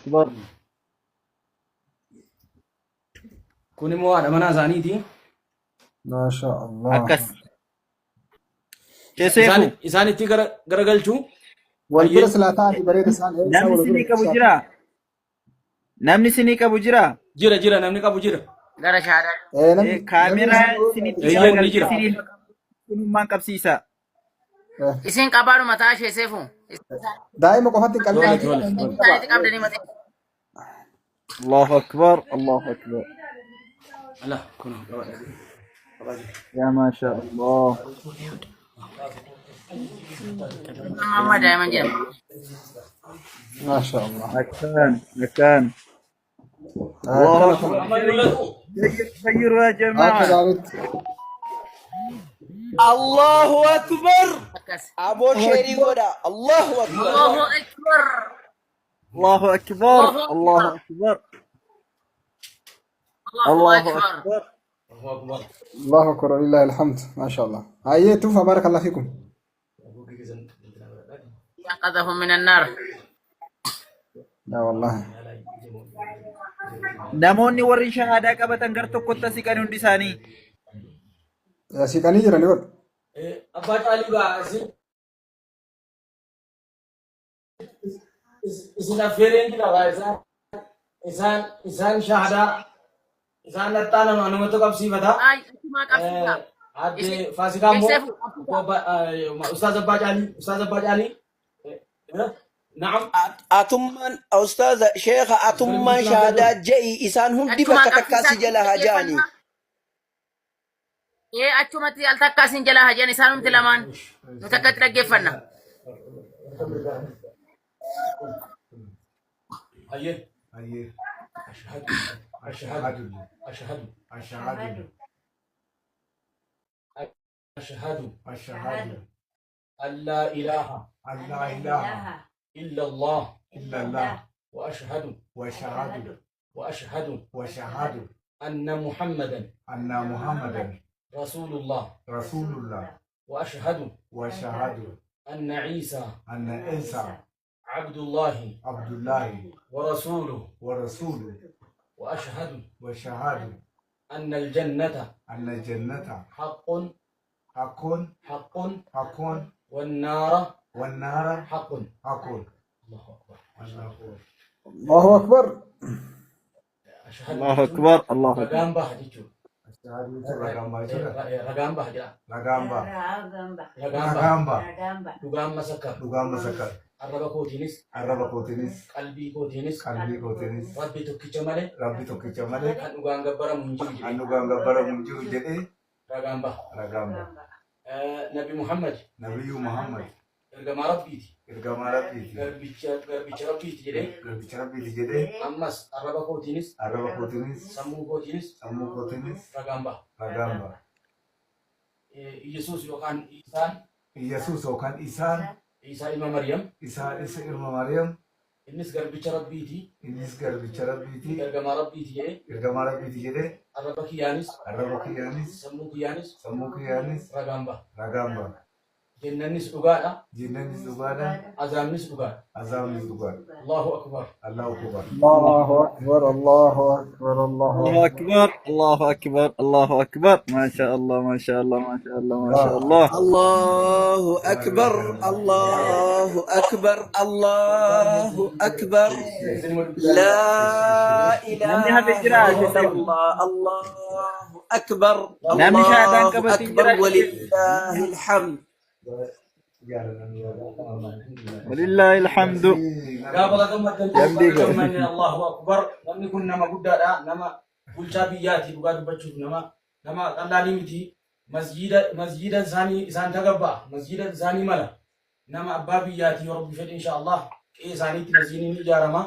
Akbar. Kun immoo haadha manaa isaaniiti. Maasha Allah. Akkas. Isaan Sheseefu. isaan itti gara garagalchuu. Wal bira Hayyee. silaa ta'anii bareeda isaan isaan Namni wal bira sinii qabu ibsaa. jira. Namni sinii qabu jira. Jira jira namni qabu jira. Gara shahaadaa. Eh, namni namni Kaameraa isin qabu isinitti Eeyyeen ni garagalchee jira. sinii sunummaan qabsiisa. Eh, Isin qabaadhu mataa ishee seefu. daa'ima qofatti hin Tole qabinaati tole tole. Isaaniitti qabdanii mataa. Allahu Akbar. Allahu Akbar. Ala kun qabadha. Qabaa jira. Yaa maasha Allah. Amma daa'ima jedhama. Maasha Allah. Akkaan akkaan. Allahu Akkana Akbar. kun Amma mul'atu. Khayru yaa akka jamaa. gaariitti. Allahu Akbar. Akkas. Aboo sheerii godha. Allahu Akbar. Allahu Akbar. Allahu Akbar. Allahu Allahu Akbar. Akbar. Allahu Allahu Akbar. Akbar. Allahu Akbar. Allahu akbar walillahi alhamd. Maasha Allah. Hayyee tufa barakallahu fikum. Anqadhahum minan naar. Yaa wallahi. Namoonni warri shahaadaa qabatan gar tokkotti as siqan hundi isaanii. Yaa siqanii jirani godhu. Abbaa caalii baa isin isin affeereen jira baa isaan isaan isaan shahaadaa isaan laxxaa nama namatti qabsiifata. Ay, achumaa qabsiisa. Aadde Isin Faasikaa immoo Seefu obbo Abbaa Ustaaz Abbaa Caalii Ustaaz Abbaa Caalii na'am Atummaan ustaaza sheekha atummaan shahaadaa je'i isaan hundi Achumaa bakka takkaa qabsiisaa si jala haa ja'anii. dhaggeeffannaa. Ee achumatti al takkaa isin jalaa haa jedhan isaanumti lamaan nuti akkatti dhaggeeffanna. Hayyee. Hayyee. Ashhadu ashhadu Ashhadu. ashhadu Ashhadu. ashhadu Ashhadu. an laa ilaaha An laa ilaaha illa Allah illa Allah. wa ashhadu Wa ashhadu. wa ashhadu Wa ashhadu. anna Muhammadan Anna Muhammadan rasuulullah Rasulullah. wa ashhadu Wa ashhadu. anna Ciisaa Anna Isa abdullahi Abdullahi wa rasuluhu wa rasuluhu. wa ashhadu Wa ashhadu. anna aljannata Anna jannata haqqun haqqun haqqun haqqun wannaara wannaara haqqun. haqqun. Allahu akbar. Allahu akbar. Allahu akbar. Ashhadu Allahu jechuun Akbar. Allahu Akbar. ragaan baha jechuudha. Ashhadu jechuun ragaan baha jechuudha. Ragaan baha jedha. Ragaan baha. Ragaan baha. Ragaan baha. Dhugaan masakkar. Dhugaan masakkar. Arraba kootiinis Arraba kootiinis qalbii kootiinis qalbii kootiinis Rabbi tokkicha malee Rabbi tokkicha malee kan dhugaan gabbaramu hin jiru kan jedhee dhugaan gabbaramu hin jiru jedhee ragaan baha. ragaan baha. Nabi Muhammad Nabiyyuu Muhammad ergamaa Rabbiiti. ergamaa Rabbiiti. Garbicha garbicha Rabbiiti jedhee Garbicha Rabbiiti jedhee ammas arraba kootiinis arraba kootiinis sammuu kootiinis sammuu kootiinis ragaan baha. ragaan baha. Iyyasuus yookaan Iisaan Iyyasuus yookaan Isaan Iisaa ilma Maryam Isaa isa ilma Maryam innis garbicha Rabbiiti innis garbicha Rabbiiti ergamaa Rabbiiti jedhee ergamaa Rabbiiti jedhee arraba kiyyaanis arraba kiyyaanis sammuu kiyyaanis sammuu kiyyaanis ragaan baha. ragaan baha. Jennannis dhugaadha. Jinnannis dhugaadha. Azaabnis dhugaadha. Azaabnis dhugaadha. Allahu akbar. Allahu akbar. Allahu akbar. Allahu akbar. Allahu Allahu akbar. Akbar. Allahu Akbar. Allahu Akbar. Maasha Allah. Maasha Allah. Maasha Allah. Maasha Allah. Allahu Akbar. Allahu Akbar. Allahu Akbar. Laa Namni hafe ilaaha jira Sheseefu. illallah. Allahu Akbar. Namni shahaadaan Allahu qabatin Akbar. jira Sheseefu. Walillahi alhamd. Walillahi alhamdu. Gaafa gammaddan Jambii baga ko. gammanne Allahu akbar. Namni kun nama guddaadha. Nama bulchaa biyyaati dhugaa dubbachuuf nama nama qal'aalii miti. Masjiida masjiida isaanii isaan tagabba'a. Masjiida isaanii mala. Nama abbaa biyyaati yoo rabbi fedhe insha Allah. Qe'ee isaaniitti masjiidni ni ijaarama.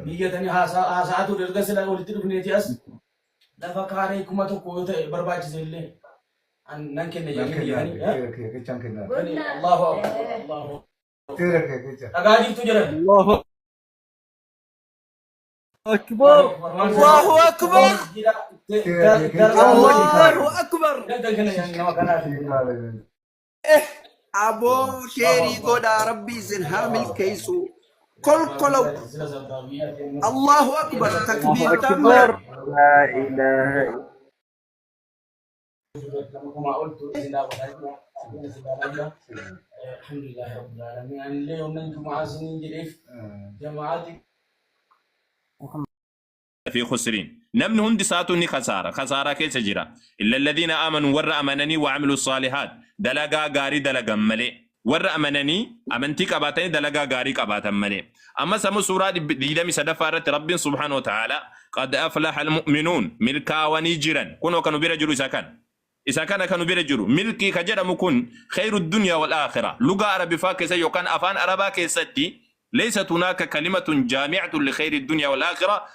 Niyyatanii haasa'aa ture erga sila walitti dhufneeti as lafa kaaree 1000 yoo ta'e barbaachise illee an nan kenna Nan jedhanii kennaa niyyatanii. keekichaan kennaa. Allahu akbar. Allahu Teera keekicha. Dhagaa jirtu jedhan. Allahu Akbar. Allahu Akbar. Allahu Akbar. Aboo sheerii godhaa Rabbi isin haa milkeessu. Kolkolaw. Allahu akbar. Allahu Takbiir akbar. taamma. Laa ilaaha Alhamdulillah rabbil alamin. Anillee yoomnan jumaa isiniin jedheef jamaati في خسرين نمن هند ساتو خسارة خسارة كيس جرا إلا الذين آمنوا ور أمنني وعملوا الصالحات دلقا غاري دلقا ملي ور أمنني أمنتي كباتني دلقا غاري كباتا ملي أما سمو سورة ديدمي سدفارة رب سبحانه وتعالى قد أفلح المؤمنون ملكا ونجرا كنوا كانوا بيرجلوا سكن إذا كان كانوا بيرجلوا ملكي كجرم كن خير الدنيا والآخرة لغة عربي فاكسة يوكان أفان عربا كيستي ليست هناك كلمة جامعة لخير الدنيا والآخرة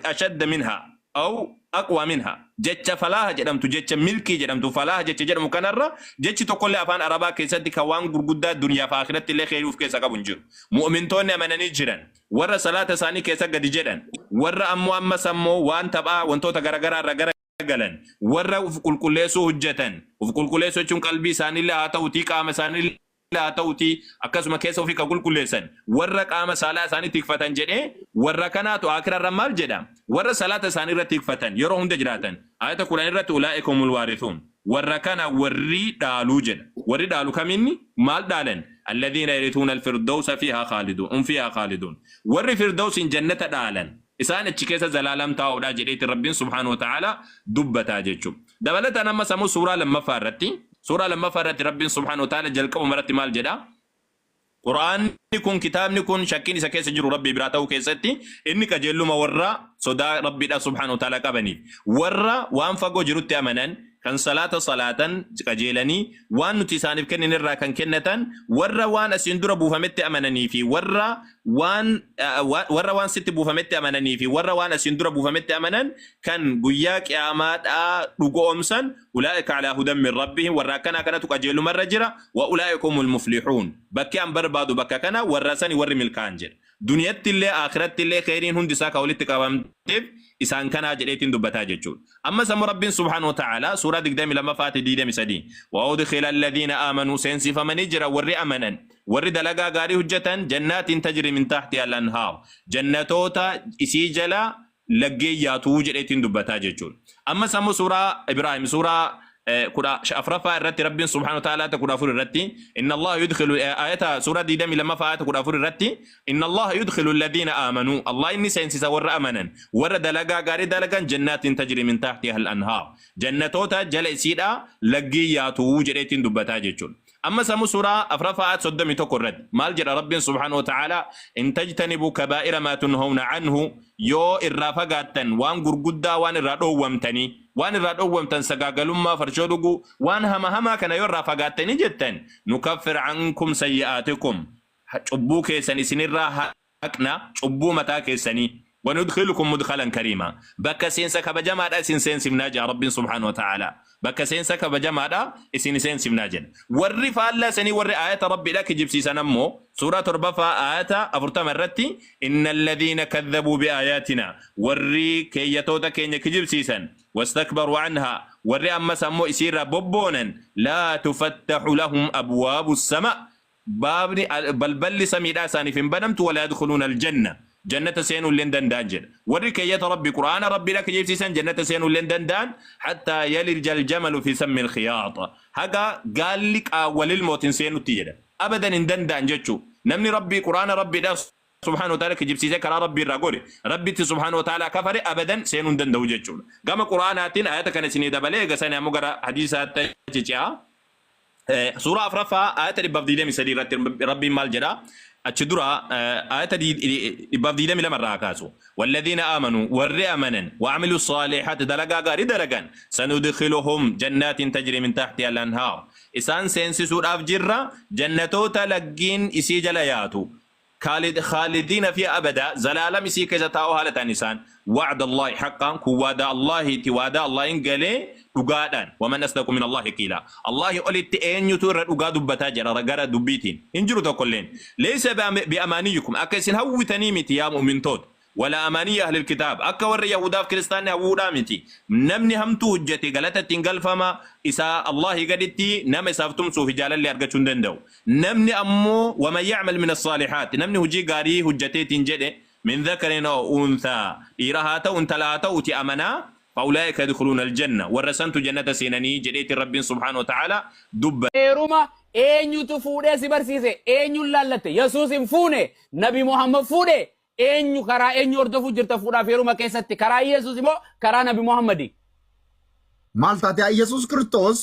أشد منها أو أقوى منها. جتش فلاها جدمت جتش ملكي جدمت فلاها جتش جدم كنرة جتش تقول أفان عربا كيستي كوان غرغدا دنيا فآخرة اللي خير وف كيسا كبنجر مؤمن تون من نجرا ورا صلاة ثاني كيسا قد جدا ورا أمو أما سمو وان تبا وانتو تغرغرا رغرا galan warra uf qulqulleessuu hojjetan uf qulqulleessuu jechuun qalbii isaaniillee haa ta'utii qaama isaaniillee haa ta'utii akkasuma keessa ofii kan qulqulleessan warra qaama saalaa isaanii tikfatan jedhee warra kanaatu akirarra maal jedha warra salaata isaanii irra tikfatan yeroo hunda jiraatan ayata 10 irratti ulaa'ika humul waarisuun warra kana warri dhaaluu jedha warri dhaalu kaminni maal dhaalan alladhiina yarituuna alfirdawsa fiihaa khaaliduun hum fiihaa khaaliduun warri firdawsin jannata dhaalan isaan achi keessa zalaalam taa'uudha jedheeti rabbiin subhaanahu wa ta'ala dubbataa jechuudha. Dabalataan amma sammuu suuraa lammaffaa irratti suuraa lammaffaa irratti rabbiin subhaanahu wa ta'ala jalqabuma irratti maal jedha? Qur'aanni kun kitaabni kun shakkiin isa keessa jiru rabbii biraa ta'uu keessatti inni qajeelluma warra sodaa rabbiidha subhaanahu wa ta'ala qabaniif warra waan fagoo jirutti amanan kan salaata salaatan qajeelanii waan nuti isaaniif kennin irraa kan kennatan warra waan asiin dura buufametti amananii fi warra waan warra waan sitti buufametti amananii fi warra waan asiin dura buufametti amanan kan guyyaa qiyaamaadhaa dhugoomsan ulaa'ika alaa hudan min rabbihim warra akkanaa kanatu qajeelumarra jira wa ulaa'ika humul muflixuun bakki an barbaadu bakka kana warra sani warri milkaa'an jedha duniyatti illee akhiratti illee kheyriin hundi isaa ka walitti qabamteef isaan kanaa jedheetiin dubbataa jechuudha. Ammas ammoo rabbiin subhaanahu wa ta'ala suuraa 22 faati 23 wa udkhila alladhiina aamanuu seensifamanii jira warri amanan warri dalagaa gaarii hojjetan jannaatiin tajri min tahtiha al-anhaar jannatoota isii jala laggee yaatuu jedheetiin dubbataa jechuudha. Ammas ammoo suuraa Ibraahim suuraa 14ffaa irratti rabbiin subhaanahu wa ta'ala ayata 14 irratti inna Allah yudkhilu ayata suuraa 22ffaa ayata 14 irratti inna Allah yudkhilu alladhiina aamanuu Allah inni seensisa warra amanan warra dalagaa gaarii dalagan jannaatiin tajri min tahtiha al-anhaar jannatoota jala isiidha laggii yaatuu jedheetiin dubbataa jechuudha. Amma sammuu suuraa 4ffaa ayata 31 irratti maal jedha rabbiin subhaanahu wa ta'ala in tajtanibu kabaa'ira maa tunhawna anhu yoo irraa fagaattan waan gurguddaa waan irraa dhoowwamtanii waan irraa dhoowwamtan sagaagalummaa farshoo dhuguu waan hama hamaa kana yoo irraa fagaattanii jettan nukaffir ankum sayyi'aatikum cubbuu keessan isinirraa haqna cubbuu mataa keessanii wanudkhilukum mudkhalan kariima bakka seensa kabajamaadha isin seensifnaa jedha rabbiin subhaanahu wa ta'ala bakka seensa kabajamaadha isin seensifnaa jedha warri faallaa sanii warri aayata rabbiidha kijibsiisan ammoo suuraa 7ffaa aayata 40 irratti inna alladhiina kadhabuu biaayaatina warri keeyyatoota keenya kijibsiisan wastakbaru anhaa warri ammas ammoo isiirraa bobboonan laa tufattaxu lahum abwaabu sama baabni balballi samiidhaa isaaniif hin banamtu wala yadkhuluuna aljanna jannata seenuu illee hin danda'an jedha warri keeyyata rabbi qur'aana rabbiidha kijibsiisan jannata seenuu illee hin danda'an hattaa yalija aljamalu fi sammi alkhiyaaxa haga gaalli qaawwa lilmootiin seenutti jedha abadan hin danda'an jechuu namni rabbii qur'aana rabbiidha subhaanahu wa ta'ala kijibsiisee karaa rabbii irraa godhe rabbitti subhaanahu wa ta'ala kafare abadan seenuu hin danda'u jechuudha gama qur'aanaatiin ayata kana isinii dabalee eega sani ammoo gara hadiisaatti cici'a. Suuraa 4ffaa ayata 123 irratti rabbiin maal jedha? Achi dura ayata 122 irraa haa kaasu. Walladhiina aamanu warri amanan wa'amilu saalihaati dalagaa gaarii dalagan sanudkhiluhum jannaatin tajri min tahtiha al-anhaar. Isaan seensisuudhaaf jirra jannatoota laggiin isii jala yaatu. Khaalidiina fiihaa abadaa zalaalam isii keessa taa'oo haala ta'an isaan wa'da Allaahi haqqaan kun waadaa Allaahiiti waadaa Allaahin galee dhugaadhaan waman asdaqu min Allaahi qiilaa Allaahi olitti eenyutu irra dhugaa dubbataa jedha gara dubbiitiin hin jiru tokkolleen leeysa bi'amaaniyyikum akka isin hawwitanii miti yaa mu'mintoota Wala amaaniyya ahlil kitaab. Akka warra Yahudaaf kiristaanni hawwuudhaa miti. Namni hamtuu hojjete galata ittiin galfama isaa Allaahii gaditti nama isaaf tumsuu fi jaalallee argachuu hin danda'u. Namni ammoo waman ya'mal min as-saalihaat namni hojii gaarii hojjateetiin jedhe min dhakarin aw unthaa dhiira haa ta'u intala haa ta'uti amanaa fa'ulaa'ika yadkhuluuna aljanna warra santu jannata seenanii jedheetiin Rabbiin subhaanahu wa ta'aalaa dubbate. Heeruma eenyutu fuudhee si barsiise? Eenyuun laallatte? Yesuus hin fuune, Nabi Muhammad fuudhe. Eenyu karaa eenyu hordofuu jirta fuudhaaf heeruma keessatti? Karaa Yesuus immoo karaa Nabi Muhammadi? Maal taate yaa Yesuus Kiristoos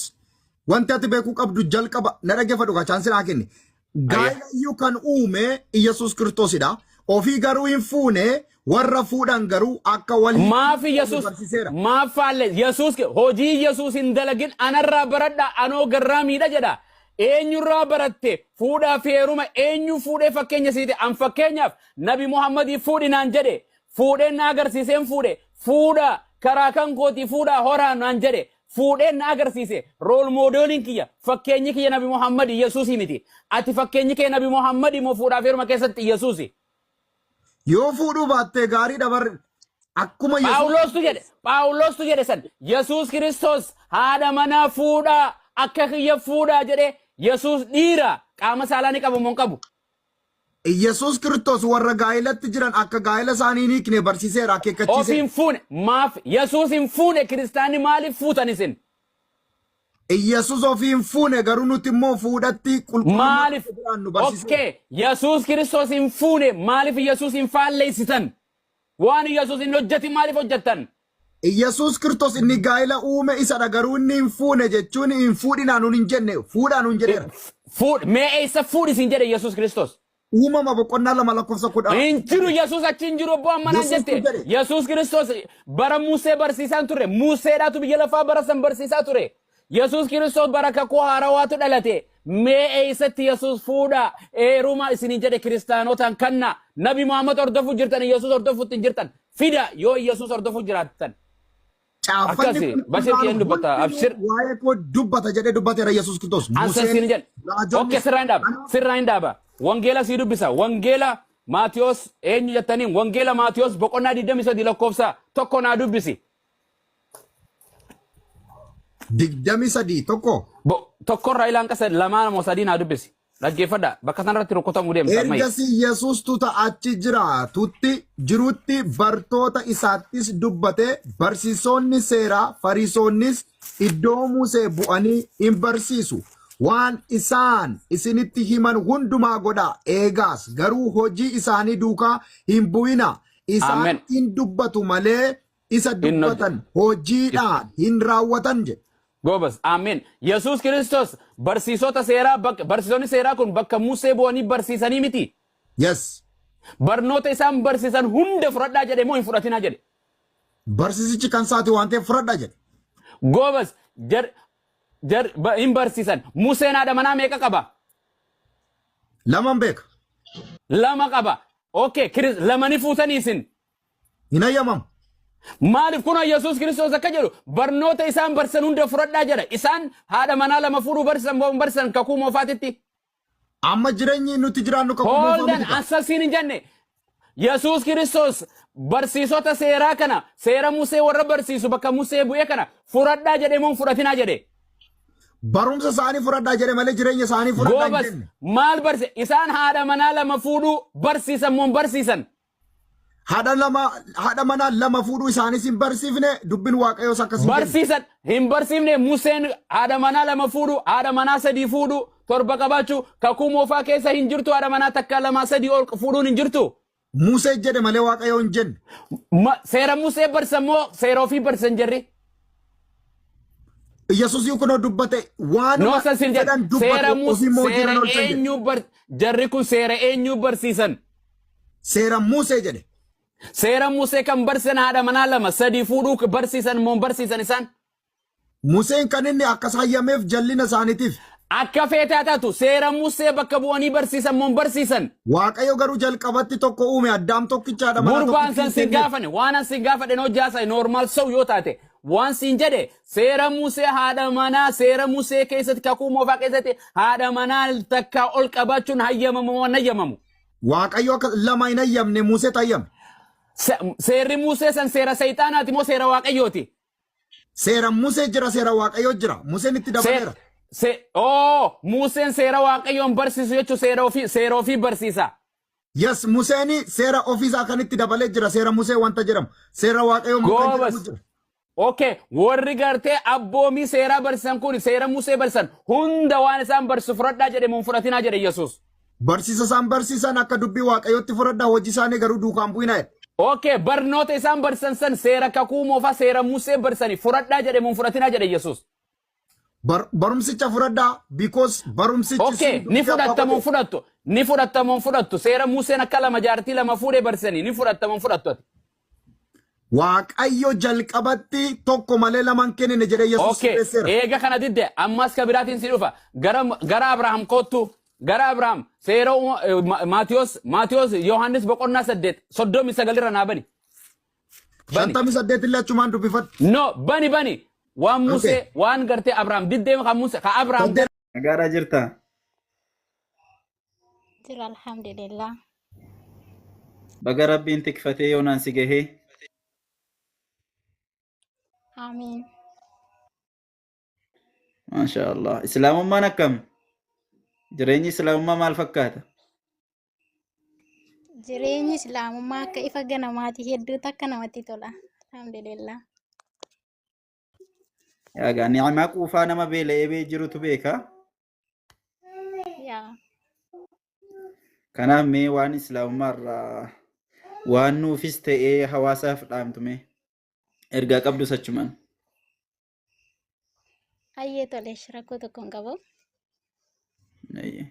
wanti ati beekuu qabdu jalqaba na dhaggeeffadhu kaa chaansii naa kenni. Gaa'ela iyyuu kan uume Yesuus Kiristoosidha. Ofii garuu hin fuune warra fuudhan garuu akka wal hin Maaf fuune Yesuus barsiiseera. maaf faalle Yesuus hojii Yesuus hin dalagin anarraa baradha anoo garraamiidha jedha. Eenyurraa baratte fuudhaa fi heeruma eenyu fuudhee fakkeenya siite an fakkeenyaaf Nabi Muhammadii fuudhi naan jedhe fuudheen na agarsiiseen fuudhe fuudha karaa kan kootii fuudhaa horaa naan jedhe fuudheen na agarsiise rool moodeeliin kiyya fakkeenyi kiyya Nabi Muhammadi Yesuusii miti ati fakkeenyi kee Nabi Muhammadi moo fuudhaaf heeruma keessatti Yesuusi. Yoo fuudhuu baattee gaariidha bar akkuma Yesuus Phaawulostu jedhe Phaawulostu jedhe san Yesuus Kiristoos haadha manaa fuudhaa akka kiyya fuudhaa jedhe Yesuus dhiira qaama saalaa ni qaba moo hin qabu? Yesuus Kiristoos warra gaa'elatti jiran akka gaa'ela isaanii hin hiikne barsiiseera Of akeekkachiiseera. hin fuune maaf Yesuus hin fuune kiristaanni maaliif fuutan isin? Yesuus ofii hin fuune garuu nuti immoo fuudhatti qulqullummaa Maaliif? akka jiraannu barsiiseera. Okay, Yesuus Kiristoos hin fuune maaliif Yesuus hin faalleessitan? Waan Yesuus hin hojjetin maaliif hojjettan? Yesuus Kiristoos inni gaa'ela uume isadha garuu inni hin fuune jechuun hin fuudhinaa nuun hin jenne fuudhaa nuun jedheera. Fuudh mee eessa fuudhi siin jedhe Yesuus Kiristoos? Uumama boqonnaa 2 lakkoofsa 10. Hin jiru Yesuus achi hin jiru obbo amma naan Yesuustu jette. jedhe. Yesuus Kiristoos bara Musee barsiisaan ture. Museedhaatu biyya lafaa bara san barsiisaa ture. Yesuus Kiristoos bara kakuu haarawaatu dhalate. Mee eessatti Yesuus fuudha heeruma isiniin jedhe kiristaanotaan kanna. Nabi Muhammad hordofuu jirtan Yesuus hordofuutti hin jirtan. Fida yoo Yesuus hordofuu jiraattan. Caaffanni Akkasi Bashir qulqullaa'aan kiyyan dubbata hundinuu abshir. waa'ee koo dubbata jedhee dubbateera Yesuus Kiristoos. Ansan Museen, siin jedhe. raajonnis, Okke sirraa hin dhaaba. kanaaf Sirraa hin dhaaba. Wangeela sii dubbisa. Wangeela Maatiyos eenyu jettaniin Wangeela Maatiyos boqonnaa 23 lakkoofsa tokko naa dubbisi. 23 tokko. Tokkorraa ilaan qasa lamaa moo sadii naa dubbisi. Dhaggeeffadha. Bakka sanarratti rukutamuu deemta ammayya. Ergasii Yesuus tuta achi jiraatutti jirutti bartoota isaattis dubbate, barsiisonni seeraa Fariisonnis iddoo Musee bu'anii in barsiisu. Waan isaan isinitti himan hundumaa godhaa, eegaas, garuu hojii isaanii duukaa hin bu'inaa. Isaan Amen. in dubbatu malee isa Hin hojje- dubbatan hojiidhaan hin raawwatan jedhe. Goobas. Ameen. Yesuus Kiristoos barsiisota seeraa bakka barsiisonni seeraa kun bakka Musee bu'anii barsiisanii miti. Yes. Barnoota isaan barsiisan hunda fudhadhaa jedhe moo hin fudhatinaa jedhe. Barsiisichi kan isaati waan ta'eef fudhadhaa jedhe. Goobas jar jar hin barsiisan. Museen haadha manaa meeqa qaba? Laman beeka. Lama qaba. Okay, lama ni fuutanii isin. Hin hayyamamu. Maaliif kun Yesuus Kiristoos akka jedhu barnoota isaan barsiisan hunda fudhadhaa jedha. Isaan haadha manaa lama fuudhuu barsiisan moo hin barsiisan kakuu moofaatitti? Amma jireenyi nuti jiraannu kakuu moofaa Holdan miti kaa. ansasiin hin jenne. Yesuus Kiristoos barsiisota seeraa kana seera Musee warra barsiisu bakka Musee bu'ee kana fudhadhaa jedhee moo hin fudhatinaa jedhe. Barumsa isaanii fudhadhaa jedhe malee jireenya isaanii fudhadhaa hin Goobas jenne. maal barsiise? Isaan haadha manaa lama fuudhuu barsiisan moo hin barsiisan? Haadha lama haadha manaa lama fuudhuu isaanis hin barsiifne dubbin Waaqayyoos akkas hin jenne. Barsiisan hin barsiifne Museen haadha manaa lama fuudhu, haadha manaa sadii fuudhu, torba qabaachuu kakuu moofaa keessa hin jirtu haadha manaa takka lama sadii ol fuudhuun hin jirtu. Musee jedhe malee Waaqayyo hin jenne. Seera Musee barsiisan moo seera ofii barsiisan jarri? Yesuus kunoo dubbate waanuma Noo san siin jedhe fedhan seera dubbatu Mus ofii immoo hojiirra seera hin oolchan jedhe. eenyu bar jarri kun seera eenyu barsiisan? Seera Musee jedhe. Seera Musee kan barsiisan haadha manaa lama sadii fuudhuu barsiisan moo hin barsiisan isaan? Museen kan inni akkas hayyameef jallina isaaniitiif. Akka feete haa taatu seera Musee bakka bu'anii barsiisan moo hin barsiisan? Waaqayyo garuu jalqabatti tokko uume Addaam tokkicha haadha manaa Gurbaan tokkittii san sin kenneef. gaafane waan an sin gaafadhe hojii haasa'e normal sow yoo taate waan siin jedhe seera Musee haadha manaa seera Musee keessatti kakuu moofaa keessatti haadha manaa takkaa ol qabaachuun hayyamamu moo hin hayyamamu? Waaqayyo akka lama hin hayyamne Museetu hayyame. Seerri Musee san seera sayxaanaati moo seera Waaqayyooti? Seera Musee jira, seera Waaqayyoo jira. Museen itti dabaleera. Oo, Museen seera Waaqayyoon barsiisu jechuun seera ofii barsiisa. Yes, Museen seera ofiisaa kan itti dabalee jira. Seera Musee wanta jedhamu. Seera Waaqayyoo immoo kan Goobas. jedhamu jira. Okay, warri gartee abboomii seeraa barsiisan kun seera Musee barsiisan hunda waan isaan barsiisu fudhadhaa jedhe mun fudhatinaa jedhe Yesuus. Barsiisa isaan barsiisan akka dubbii Waaqayyootti fudhadhaa, hojii isaanii garuu duukaan bu'inaa jedhe. Okay, barnoota isaan barsiisan san seera kakuu moofaa seera Musee barsiisanii fudhadhaa jedhe mun fudhatinaa jedhe Yesuus. Barumsicha fudhadhaa because barumsichi Okay, sun ni dubbii abbaa fudhattamuun godhe. fudhattu. Ni fudhattamuun fudhattu. Seera Museen akka lama jaartii lama fuudhee barsiisanii ni fudhattamuun fudhattu ati. Waaqayyo jalqabatti tokko malee lama hin kennine jedhee Yesuus sirreesseera. Eega kana didde ammas ka biraatiin si dhufa. Gara Abrahaam kottu. Gara Abrahaam seera Maatiyos Yohaannis boqonnaa 8:39 irra naa bani. Bani. 58 illee achumaan dubbifadhu. No, bani bani. Waan Musee waan gartee Abrahaam diddee kan Musee ka Abrahaam 8 Nagaadhaa jirtaa? Jira, alhamdulillah. Baga Rabbiin tikfatee yoonaan si gahee. Amiin. Maasha Allah. Islaamummaan akkam? Jireenyi Islaamummaa maal fakkaata? Jireenyi Islaamummaa akka ifa ganamaati, hedduu takka namatti tola. Alhamdulillah. Egaa ni'amaa quufaa nama beela'ee bee jirutu beeka. Yaa. Kanaaf mee waan Islaamummaa irraa waan nuufis ta'ee hawaasaaf dhaamtu mee ergaa qabdus achumaan. Hayyee, tole, rakkoo tokko hin qabu. Ayyee.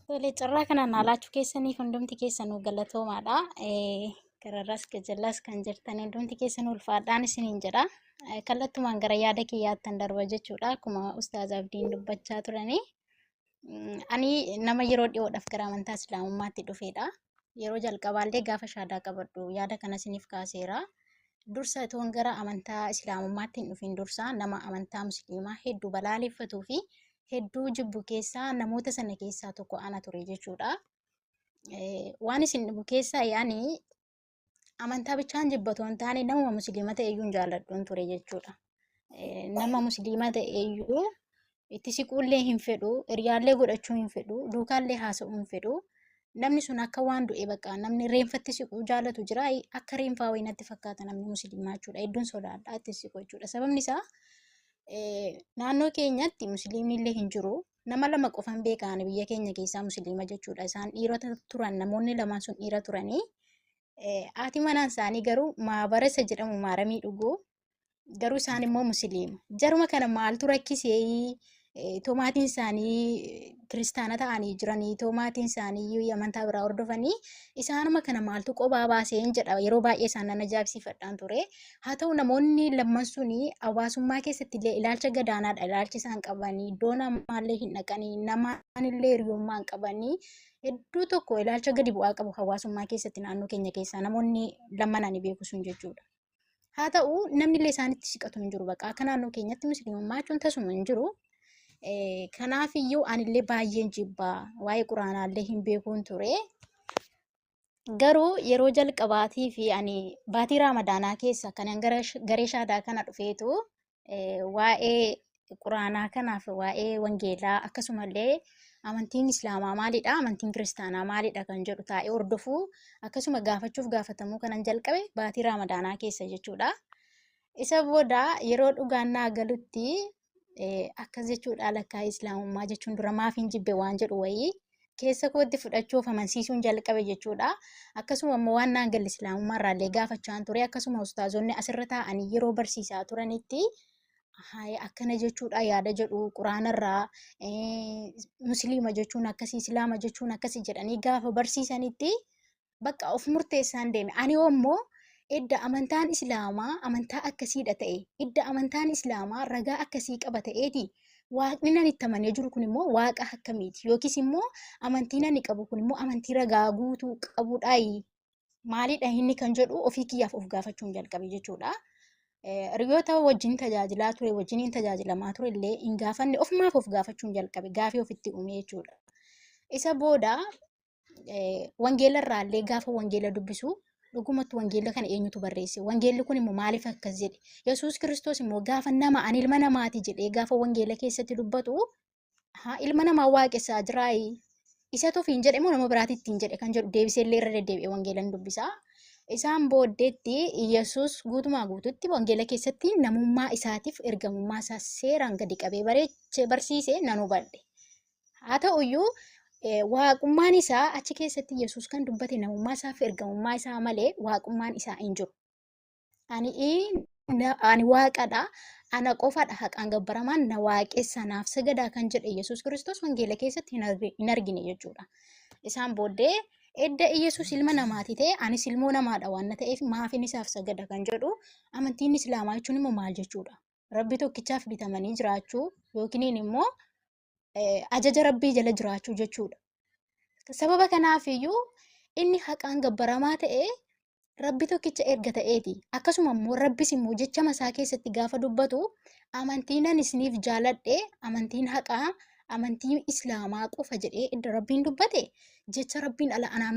Tole, carraa kanaan alaachuu keessaniif hundumti keessanuu galatoomaadha. Gararraas gajallaas kan jirtan hundumti keessanuu ulfaadhaan isiniin jedha. Kallattumaan gara yaada kiyyaattan darba jechuudha. Akkuma Ustaaz Abdiin dubbachaa turanii. Ani nama yeroo dhiyoodhaaf gara amantaa Islaamummaatti dhufedha. Yeroo jalqabaallee gaafa shaadaa qabadhu yaada kana isiniif kaaseera. Dursa itoon gara amantaa Islaamummaatti hin dhufin dursa nama amantaa Musliimaa hedduu balaaleffatuu fi hedduu jibbu keessaa namoota sana keessaa tokko ana ture jechuudha. Waan isin dhibu keessaa yaani amantaa bichaan jibbatu hin taane, nama Musliima ta'e iyyuu hin jaalladhuun ture jechuudha. Nama Musliima ta'e iyyuu itti siquullee hin fedhu, hiriyaallee godhachuu hin fedhu, duukaallee haasa'uu hin fedhu. Namni sun akka waan du'e, bakka namni reenfatti siquu jaalatu jira. Akka reenfaa wayii natti fakkaata namni Musliimaa jechuudha. Hedduun sodaadha itti siqu jechuudha. Sababni isaa naannoo keenyatti Musliimni illee hin jiru. Nama lama qofan beekan biyya keenya keessaa Musliima jechuudha. Isaan dhiirota turan, namoonni lamaan sun dhiira turanii. Haati manaan isaanii garuu maabara isa jedhamu maaramii dhuguu. Garuu isaan immoo Musliima. Jaruma kana maaltu rakkisee? Tomaatiin isaanii kiristaana ta'anii jiranii, tomaatiin isaanii amantaa biraa hordofanii, isaanuma kana maaltu qobaa baasee hin jedha, yeroo baay'ee isaan nan ajaa'ibsiifadhaan ture. Haa ta'u, namoonni lamman suni hawaasummaa keessatti illee ilaalcha gadaanaadha ilaalchi isaan qabanii, iddoo namaallee hin dhaqanii, namaanillee hiriyummaa hin qabanii, hedduu tokko ilaalcha gadi bu'aa qabu hawaasummaa keessatti naannoo keenya keessaa namoonni lamman ani beeku sun jechuudha. Haa ta'u, namni illee isaanitti siqatu hin jiru, bakka akka naannoo keenyatti Musliimummaa jechuun tasuma hin jiru. Kanaaf iyyuu anillee baay'een jibbaa, waa'ee quraanaallee hin beekuun ture. Garuu yeroo jalqabaatii fi ani baatii Raamadaanaa keessa kanan gara garee shaadaa kana dhufeetu waa'ee quraanaa kanaaf, waa'ee wangeelaa, akkasumallee amantiin Islaamaa maalidha, amantiin kiristaanaa maalidha kan jedhu taa'ee hordofuu, akkasuma gaafachuuf gaafatamuu kanan jalqabe baatii Raamadaanaa keessa jechuudha. Isa booda yeroo dhugaan naa galutti akkas jechuudha lakkaa Islaamummaa jechuun, dura maaf hin jibbe waan jedhu wayii keessa kootti fudhachuuf amansiisuun jalqabe jechuudha. Akkasuma immoo waan naan galle Islaamummaa irraallee gaafachaan ture. Akkasuma ustaazonni asirra taa'anii yeroo barsiisaa turanitti akkana jechuudha yaada jedhu quraanarraa, Musliima jechuun akkasii, Islaama jechuun akkasii jedhanii gaafa barsiisanitti bakka of murteessaan deeme. Ani immoo edda amantaan Islaamaa amantaa akkasiidha ta'e, edda amantaan Islaamaa ragaa akkasii qaba ta'eeti, waaqni nan itti amanee jiru kun immoo waaqa akkamiiti? Yookiis immoo amantiin ani qabu kun immoo amantii ragaa guutuu qabudhaayi? Maalidha inni kan jedhu ofii kiyyaaf of gaafachuun jalqabe jechuudha. Hiriyoota wajjin tajaajilaa ture, wajjiniin tajaajilamaa ture illee hin gaafanne, ofumaaf of gaafachuun jalqabe, gaafii ofitti uume jechuudha. Isa booda wangeela irraallee gaafa wangeela dubbisu Dhugumatti wangeela kana eenyutu barreesse? Wangeelli kun immoo maaliif akkas jedhe? Yesuus Kiristoos immoo gaafa nama ani ilma namaati jedhee gaafa wangeela keessatti dubbatu haa ilma namaa waaqessaa jiraayi. Isatu ofiin jedhe moo nama biraati ittiin jedhe kan jedhu deebisee illee irra deddeebi'ee wangeelan dubbisaa. Isaan booddeetti Yesuus guutumaa guututti wangeela keessatti namummaa isaatiif ergamummaa isaa seeraan gadi qabee bareechee barsiise nan hubadhe. Haa ta'uyyuu waaqummaan isaa achi keessatti Yesuus kan dubbate namummaa isaa fi ergamummaa isaa malee waaqummaan isaa hin jiru. Ani ani waaqadha, ana qofadha haqaan gabbaramaan na waaqessa naaf sagadaa kan jedhe Yesuus Kiristoos wangeela keessatti hin argine jechuudha. Isaan booddee edda Yesuus ilma namaati ta'e anis ilmoo namaadha waan na ta'eef maafin isaaf sagada kan jedhu amantiin Islaamaa jechuun immoo maal jechuudha? Rabbi tokkichaaf bitamanii jiraachuu yookiin immoo ajaja Rabbii jala jiraachuu jechuudha. Sababa kanaaf iyyuu inni haqaan gabbaramaa ta'e Rabbi tokkicha erga ta'eeti. Akkasuma immoo Rabbis immoo jecha masaa keessatti gaafa dubbatu amantiin ani isiniif jaaladhe amantiin haqaa amantii Islaamaa qofa jedhee edda Rabbiin dubbate jecha Rabbiin ala anaan